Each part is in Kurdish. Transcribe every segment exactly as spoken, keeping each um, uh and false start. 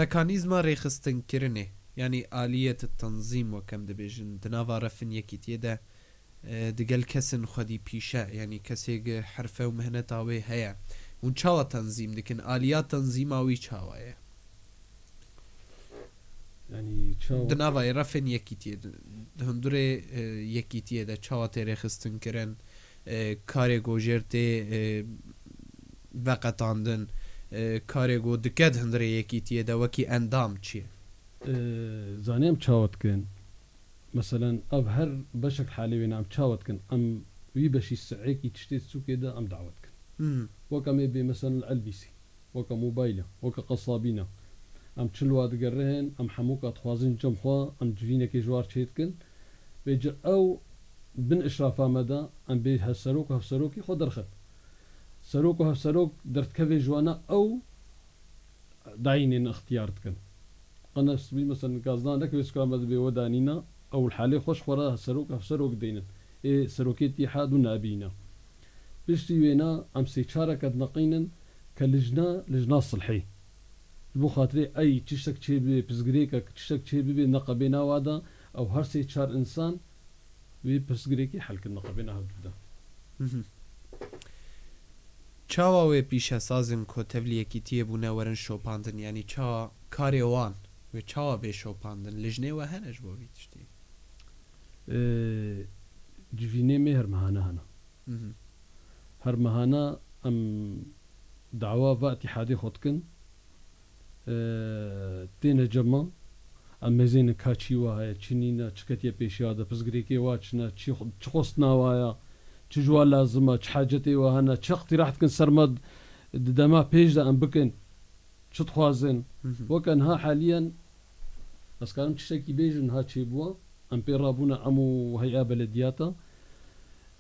Mekanîzma rêxistinkirinê, yanî aliyet tenzîm wek em dibêjin, di nava refên yekîtiyê de, e, digel kesên xwedî pîşe, yanî kesê gi herfe û mihneta wê heye. Hûn çawa tenzîm dikin? Aliya tenzîma wî çawa ye? Yanî çawa? Di nava refên yekîtiyê de, di hundirê, e, yekîtiyê de çawa tê rêxistinkirin? E, karê ku jêr tê, e, veqetandin, e, karê ku dike di hundirê yekîtiyê de wekî endam çi ye? E, zanî em çawa dikin? Meselen, ev her beşek halê wê ne, em çawa dikin? Em wî beşî si'êkî tiştê sûkê de em dawa dikin. Hmm. Wek em ê bê, meselen, li Elbîsî, weke mobayla, weke qesabîna. Em çil wa digerihin, em hemûka dixwazin cem xwe, em civînekê ji war çê dikin. Vêce ew bin işrafa me de, em bê hevserok û hevserokî xwe derxin. Serok û hevserok derdikeve ji wana ew dayînên ixtiyar dikin. Qe nefs bî, mesela, gazdan neke wê sukura me dibê we danîna, ew li halê xwe ji xwe re serok, hevserok deynin. Ê serokê îtîhad û nabîna. Piştî wêna em sê çareke dineqînin ke lijna, lijna silhê. Ji bo xatirê ey tiştek çê bibê, pirsgirêkek, tiştek çê bibê, neqebê nawa de, ew her sê çar insan wê pirsgirêkê hel kin, neqebê nehev dide. Mhm. Çawa wê pîşesazên ku tevlî yekîtiyê bûne werin şopandin? Yanî çawa karê wan wê çawa bê şopandin? Lijnê we hene ji bo vî tiştî? Ee, civînê me her mehane hene. Mhm. Her mehane em dawa va îtîhadê xwe dikin. Ee, têne cema, em mezênin ka çî wa heye, çi nîne, çi ketiye pêşiya de, pirsgirêkê wa çi ne, çi xwe-, çi xwestina wa ya, çi ji wa lazim e, çi hacetê wa hene, çi iqtîrah dikin ser me d-, di dema pêş de em bikin, çi dixwazin. Mhm. Weke niha haliyen, ez karim tiştekî bêjim, niha çêbûwa, em pê rabûne em û hey'a belediyata.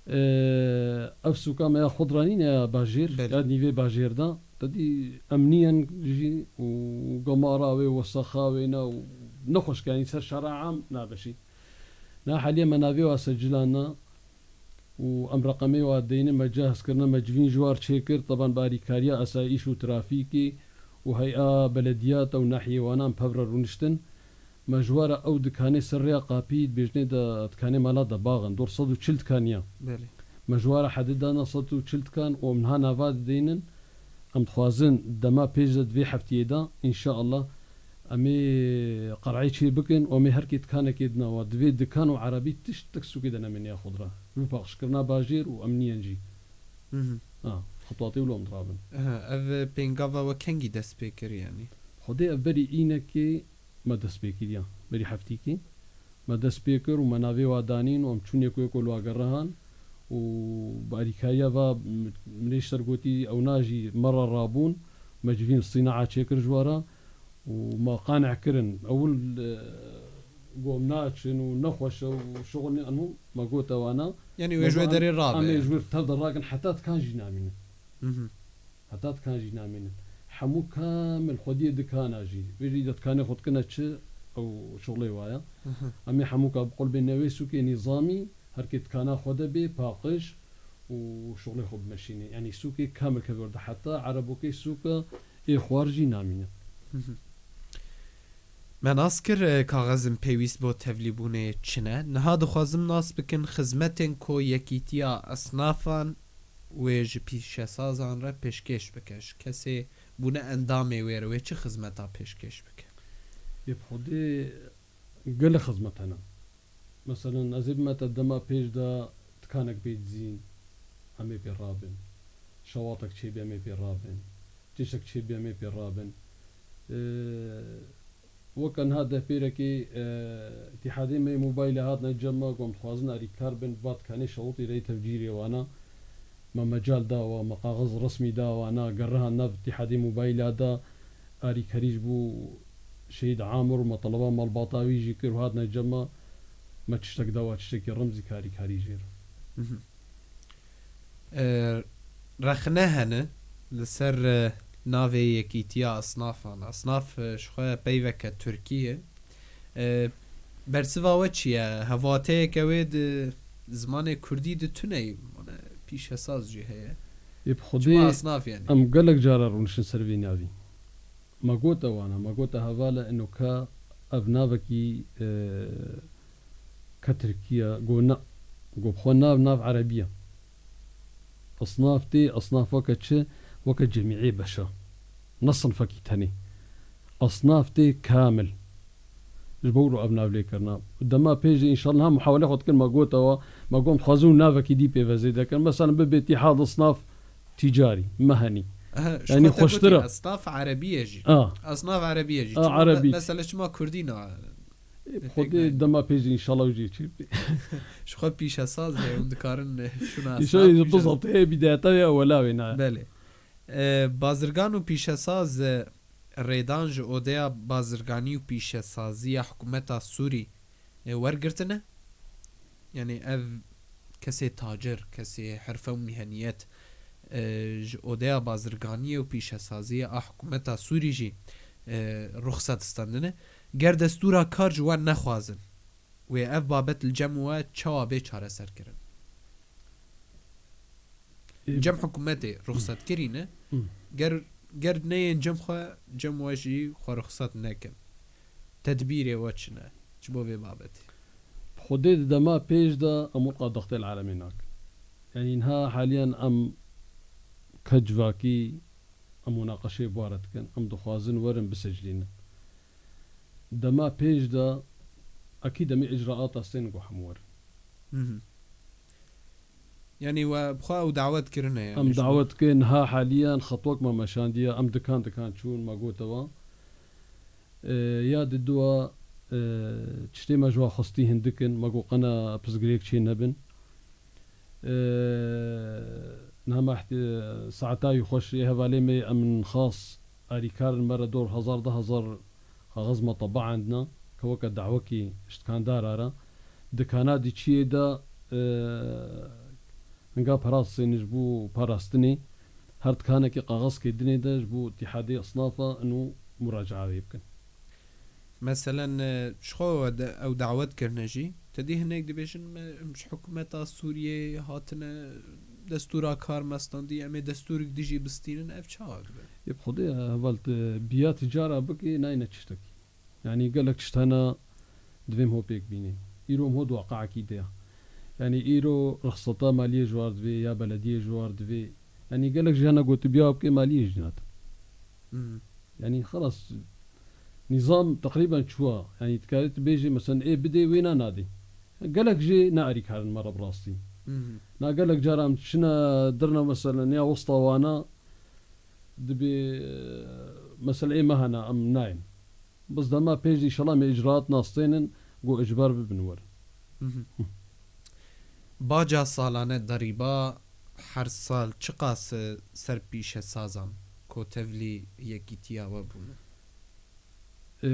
Ee, ev sûka me ya xwe diranîne ya bajêr, Belê. Ya nîvê bajêr de. Te dî emniyen jî û gemara wê, wesaxa wê ne û nexweşke, yanî ser şara am nabeşî. Na haliye me navê wa secilana û em reqemê wa deynin, me cehz kirine, me civîn ji war çêkir, teban bi alîkariya asayîş û trafîkê û hey'a belediyata û nahiyê wana em pevre rûniştin. Me ji wara ew dikanê ser rêya Qapî, dibêjinê de dikanê mala de bax in, dor sed û çil dikan ya. Belê. Me ji wara hedê dana sed û çil dikan û em niha nava dideynin. Em dixwazin dema pêş de di vê heftiyê de, înşeallah, em ê qer'ê çê bikin û em ê herkê dikanekê dina wa. Divê dikan û erebî tiştek sûkê de nemêne ya xwe dira. Ji bo paqijkirina bajêr û emniyen jî. Mhm. Ha, xetwatê wilo em dirabin. Aha, ev pêngava we kengî dest pê kir yanî? Xwedê ev berî înekê me dest pê kiriya. Berî heftîkê me dest pê kir û me navê wa danîn û em çûn yeko yeko li wa gerihan û bi alîkariya va mirêj ser gotî ew najî me re rabûn, me civîn sîna'a çêkir ji we re û me qaneh kirin. Ewil, e, got em naçin û nexweş e û şixul nî, enû me gote wana. Yanî wê ji wê derê rabe. Em ê ji wir tev de rakin heta dikan jî namînin. Mhm. Heta dikan jî namînin. Hemû kamil xwediyê dikana jî. Vê jî de dikanê xwe dikine çi ew şixulê wa ya. Mhm. Em ê hemûka bi qulbê newê sûkê nîzamî, herkê dikana xwe de bê, paqij û şixulê xwe bimeşînê. Yanî sûkê kamil keve wir de. Heta erebokê sûka ê xwar jî namîne. Mhm. Me nas kir, e, kaxezin pêwîst bo tevlîbûnê çi ne. Niha dixwazim nas bikin xizmetên ku yekîtiya esnafan wê ji pîşesazan re pêşkêş bike. Ji kesê bûne endamê wê re wê çi xizmeta pêşkêş bike? Yê bi xwedê gelek xizmet hene. Meselen, ez ê bime te dema pêş de dikanek bê dizîn, em ê pê rabin. Şewatek çêbê, em ê pê rabin. Tiştek çêbê, em ê pê rabin. Ee, weke niha dehpêrekê, e, îtîhadê me yê mobaylê hatine cem me, ku em dixwazin alîkar bin, va dikanê şewitî rey tevcîrê wana. Me mecal da wa, me kaxiz resmî da wana, gerihan nav îtîhadê mobayla da, alîkarî ji bo Şehîd Amir û me teleba malbata wî jî kir û hatine cem me, me tiştek da wa, tiştekî remzî ke alîkarî jê re. Mhm. E, rexne hene li ser, e, navê Yekîtiya Esnafan. Esnaf, e, ji xwe peyveke Tirkî ye. E, bersiva we çi ye? Hevateyeke wê di zimanê Kurdî di tune ye. Wana pîşesaz jî heye. Yê bi Çima Xwedê esnaf yani? Em gelek cara rûniştin ser vê navî. Ma gote wana, ma gote hevala ino ka ev navekî, e, ka Tirkiye, go na, go xwe nav, nav Erebî ye. Esnaf tê, esnaf weke çi? Weke cemîê beşa. Ne sinfekî tenê. Esnaf tê kamil. Ji bo wilo ev nav lê kirina. Dema pêş de înşallah ha muhawele xwe dikin, ma gote wa, ma got dixwazin û navekî dî pê ve zêde kin. Mesela bibe îtîhad esnaf tîcarî, mehenî. Aha, ji Yanî xwe te xweştir gotî, e. Esnaf Erebî ye jî. A. Esnaf Erebî ye jî. A, Çima me-, Erebî. Mesela çima Kurdî na? Xwedê dema pêş de înşallah jî çi. Ji xwe pîşesaz heye, hûn dikarin şuna Înşallah esnaf pîşe- bizabt heye bîdayeta ya wela wê na. Belê. E, bazirgan û pîşesaz, e, rêdan ji Odeya Bazirganî û Pîşesaziya Hikûmeta Sûrî, e, wergirtine? Yanî ev kesê tacir, kesê herfe û mîheniyet, e, ji Odeya Bazirganiyê û Pîşesaziyê a Hikûmeta Sûrî jî, e, ruxsat stendine. Ger destûra kar ji we nexwazin, wê ev babet li cem we çawa bê çareserkirin? Ê, Cem hikûmetê ruxsetkirî ne. Hı. Ger, ger neyên cem xwe, cem we jî xwe ruxset nekin. Tedbîrê we çi ne ji bo vê babetê? Xwedê di dema pêş de em wilqa dextê li alemê nakin. Yanî niha haliyen em ka civakî em munaqeşeyê bi wa re dikin. Em dixwazin werin biseclînin. Dema pêş de ekîd em ê icraata stênin ku hemû werin. Hı hı. Yanî we bi xwe ew dawet kirine, yanî Em ji bo dawet kirin, ha haliyan xetwek me meşandiye, em dikan dikan çûn, me gote wan. E, ya di dua, e, tiştê me ji wa xwestî hindik in, me got qena pirsgirêk çê nebin. E, niha me ihti-, saeta wî xweş ê hevalê me, em in xas arîkar in, me re dor hezar, du hezar kaxez me tebaendina, ke weke dawekî ji dikandara re. Dikana dî çiyê de, e, hinga parastê ne ji bo parastinê, her dikanekê kaxezkê dinê de ji bo Îtîhadê Esnafa ino muracaa wê bikin. Meselen, e, ji xwe we de-, ew dawet kirine jî, te dî hinek dibêjin, me, em ji hikûmeta Sûriyê hatine, destûra kar me standî, em ê destûrek dijî bistînin, ev çawa dibe? Ê, bi Xwedê, heval, te biya tîcara bikê, nayne tiştekî. Yanî gelek tişt hene divê em ho pêk bînê. Îro em ho di weqaekî de ye. Yanî îro rexseta maliyê ji war divê, ya belediyê ji war divê. Yanî gelek jî hene gotibiya bikê maliyê jî nadin. Hmm. Yanî xelas, nîzam teqrîben çûwa. Yanî dikarî tu bêjî, mesela ê bidê, wê na nadê. Gelek jî ne arîkar in me re bi rastî. Mhm. Na gelek cara em çine dirne, mesela ya westa wana dibê, e, mesela ê me hene, em nayên. Bes dema pêş de înşallah em ê icraat nastênin, ku icbar bibin werin. Mhm. Baca salane derîba her sal çiqas e ser pîşesazan ku tevlî yekîtiya we bûne? Ee,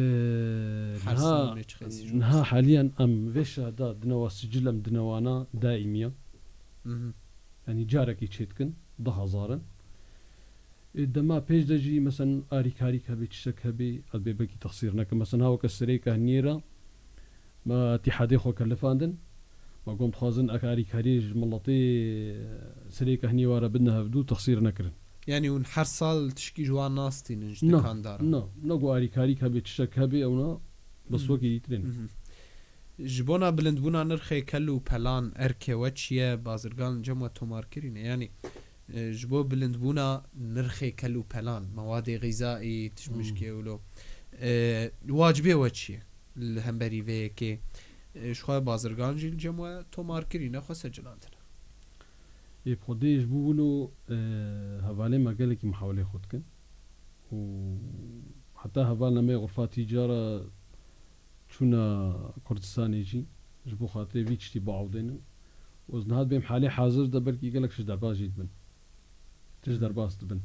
Her niha, sal me çi qasî ji niha haliyen em vê şehda dinewa sicil em dinewana daîmî ye. Mhm. Yanî carekî çêdikin, du hezar in. Ê, dema pêş de jî, mesen, arîkarîk hebî, tiştek hebî, ez bê belkî texsîr nekim. Mesen, ha weke serê kehniyê re me îtîhadê xwe kelifandin. Me got, em dixwazin ek arîkarî ji miletê serê kehniyê ware bidine hevdû, texsîr nekirin. Yanî hûn her sal tişkî ji wan nastînin ji Na, dikandaran? na, ne ku arîkarîk hebî, tiştek hebî, ew na, bes Mhm. wekî dîtirên. Mhm. Ji bona bilindbûna nirxê kel û pelan erkê we çi ye? Bazirgan cem we tomar kirîne. Yanî, e, ji bo bilindbûna nirxê kel û pelan, mewadê xîzaî, tişmişkê Hmm. wilo, e, wacibê we çi ye li hemberî vê yekê? E, ji xwe bazirgan jî li cem we tomar kirîne, xwe secilandine. Ê, bi Xwedê ji bo wilo, e, hevalê me gelekî muhawelê xwe dikin. Û heta hevalna me yê Xurfa Tîcara çûna Kurdistanê jî ji bo xatirê vî tiştî biawdênin. Û ez niha dibêm halê hazir de belkî gelek tişt derbas jî dibin. Tişt Hmm. derbas dibin.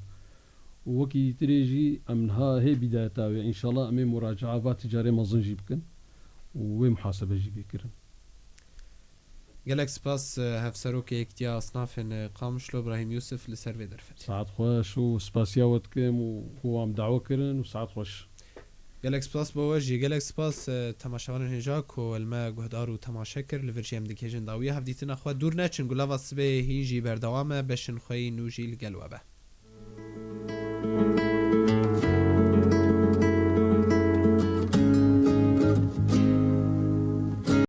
Û wekî dîtirê jî em niha hê bîdayeta wê. Înşallah em ê muracaa va tîcarê mezin jî bikin û wê muhasebe jî bê kirin. Gelek spas, e, Hevserokê Yekîtiya Esnafên, e, Qamişlo, Brahîm Yûsif, li ser vê derfetê. Saet xweş û spasiya we dikim û ku wan dawe kirin û saet xweş. Gelek spas bo we jî. Gelek spas, e, temaşevanên hêja ku li me guhdar û temaşe kir. Li vir jî em digihêjin dawiya hevdîtina xwe. Dûr neçin, gulava sibê hîn jî berdewam e. Beşên xwe yî nû jî li gel we be.